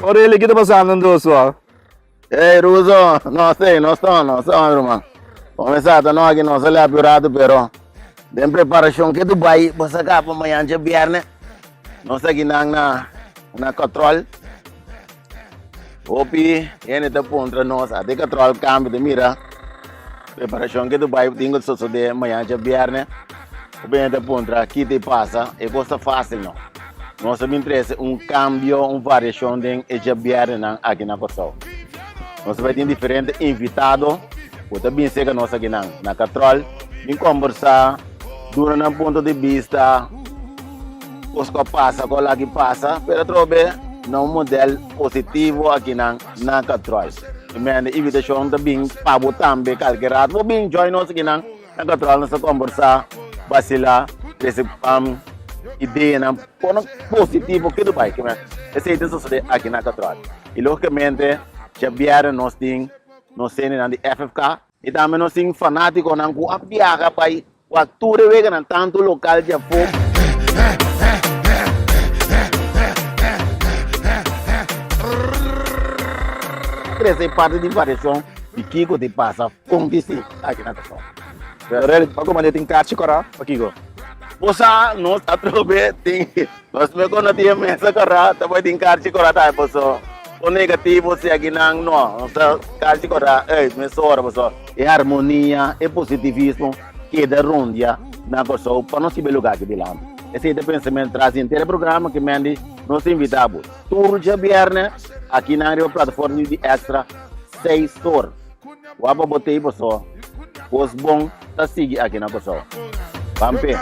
Aurelio, ki ta pasando anto? Ey Ruso, no sé, no son, no son ruman. Comenzá ta no aki no sali api un rato pero den preparacion ke Dubai bo sa capa mañan dje bierne. Nos aki nan na na control. Hopi hende ta puntra nos ate control cambio ta mira preparacion ke Dubai tin ku sosode mañan dje bierne. Hopi hende ta puntra ki ta pasa, e cos ta facil no. Nos ta bin trese un kambio, un variashon den e djabièrnenan aki na Kòrsou. Nos ta bai tin diferente invitado ku ta bin serka nos akinan na Katròl, bin kòmbersá, duna nan punto di bista, kos ku a pasa, ku a laki pasa, pero atrobe na un modèl positivo akinan na Katròl. I mende invitashon ta bin pa bo tambe kalke rato bo bin join nos akinan. Na Katròl nos ta kombersá, basilá, trese ideanan kono positivo ke lo bai. Esei ta sosodé aki na Katròl. I lógikamente djabièrnè nos tin nos hendenan di FFK i tambe nos tin fanátikonan ku a biaha bai wak tur e weganan tantu lokal djafó. Trese e parti di variashon di kiko ta pasa. Kon ki si aki na Kòrsou. Pero pa ku manera tin karchi kòrá pa kiko? Bo sa nos atrobe tin nos me kono tin e mesa kòrá ta bai tin karchi kòrá tambe paso por negativo si akinan no nos ta karchi kòrá ey mesora paso e harmonia e positivismo keda rondia na Kòrsou pa nos hiba e lugar aki dilanti esei ta e pensamentu tras di henter e programa ki Mandy nos ta invita bo tur djabièrnè akinan riba plataforma di Extra seis or. Wak pa bo tei boso. Kos bon ta sigui aki na Kòrsou. Ban p'e.